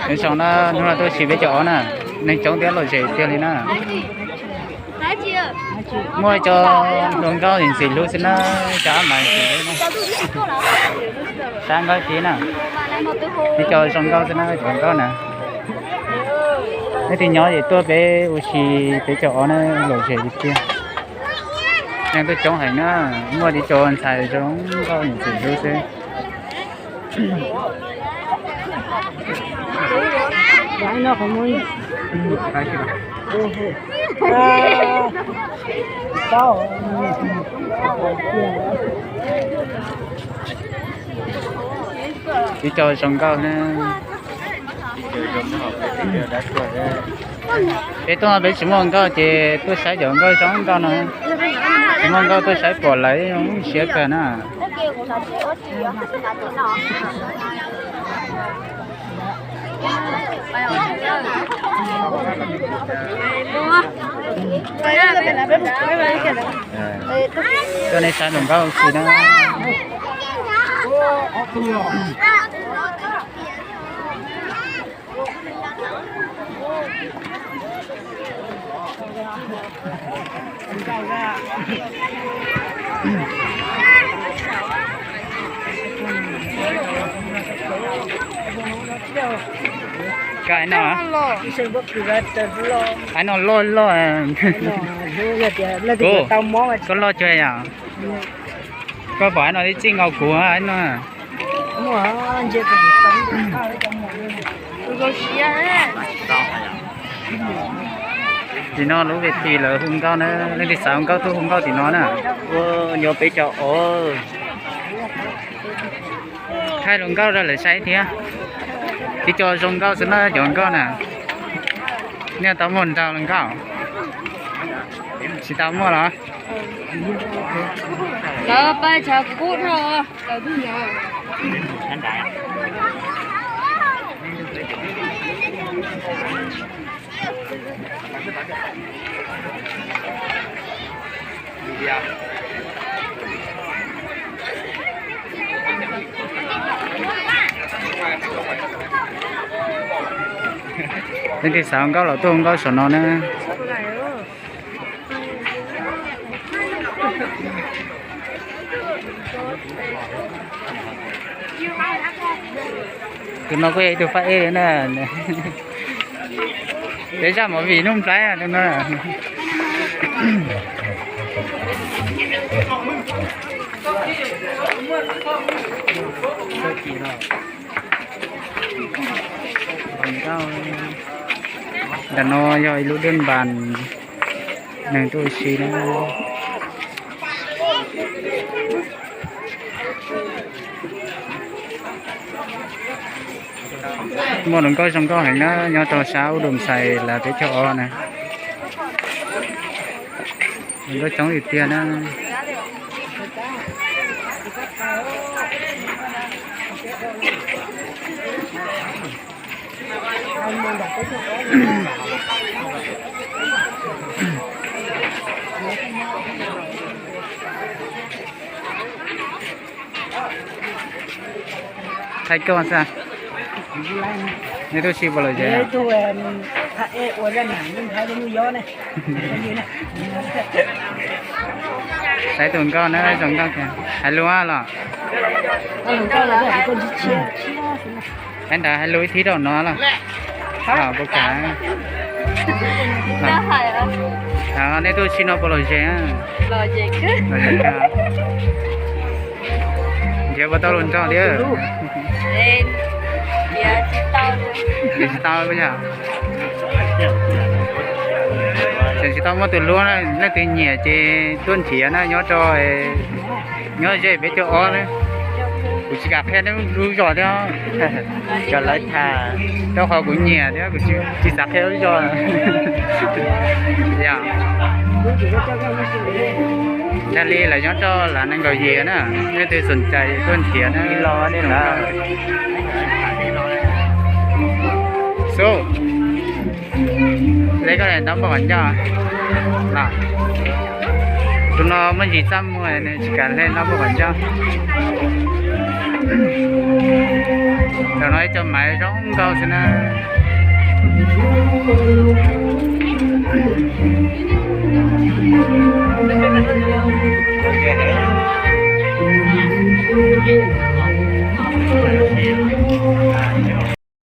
Nyob zoo na, hnub no tuaj ua si peb caug ob na, neeg coob thiab lom zem tiag li na. Muaj cov hluas nkauj ntxim hlub xwb na, cov ab mas ntxim hlub na. Sab nkauj tib na, ib co zoo nkauj xwb na cov hluas nkauj na. Leej twg nyob ces tuaj peb ua si peb caug ob na, lom zem tiag tiag. Neeg tuaj coob heev na, muaj ib co ntxhais zoo nkauj ntxim hlub xwb. Ib co zoo nkauj na. Peb tuaj peb tsis muaj nkauj ces tuaj saib cov nkauj zoo nkauj no. Tsis muaj nkauj tuaj saib pom lawv zoo siab kawg na. Tuaj nej saib hluas nkauj ua si na. Koj hais no, hais no loj loj. Koj loj cuag yom? Koj pom hais no tib txij nkaus kuv hais no. Tim no lub ves tis lawv hu nkauj na, leej twg xav hu nkauj tuaj hu nkauj tim no na. Nyob peb caug ob. Thaij hluas nkauj rau lawv saib thiab. Ib co zoo nkauj xwb na cov nkauj na. Nej tau muaj nraug hluas nkauj? Tsis tau muaj los? Leej twg xav hu nkauj los tuaj hu nkauj saum no na. Tus no kuj yog ib tug fab ej li na. Peb zaj movie Nuj Nplhaib no. Ntawm no yog ib lub dej npas neeg tuaj ua si na. Muaj hluas nkauj zoo nkauj heev na, nyob rau sab ub Doo Xais Las peb caug ob na. Hluas nkauj coob tiag tiag na. Thaij koj xwb. Nej tuaj si puas lom zem? Saib tus nkauj na, zoo nkauj kawg. Hais lus los? Saib ntawd hais lus ib thib rau no los? Puas kam? Nej tuaj si no puas lom zem? Lom zem kawg. Nrhiav puas tau hluas nraug thiab? Nrhiav tsis tau. Tseem tsis tau muaj tus hlub na, leej twg nyiam ces tuaj nrhiav na, nyob rau, nyob ze peb caug ob na. Kuv tsis kam qhia nej lub zos thiab. Cov lawv tham, rau qhov kuv nyiam thiab kuv tsis xav qhia lub zos. Yog, yog li lawv nyob rau Lav nees nkaum yim na, nej twg xoom cais tuaj nrhiav na. Xub, le koj daim ntaub npog qhov ncauj los? Tus no muaj ntsis txaj muag nws tsis kam hle no puag qhov ncauj. Tam no ib co maiv zoo nkauj xwb na.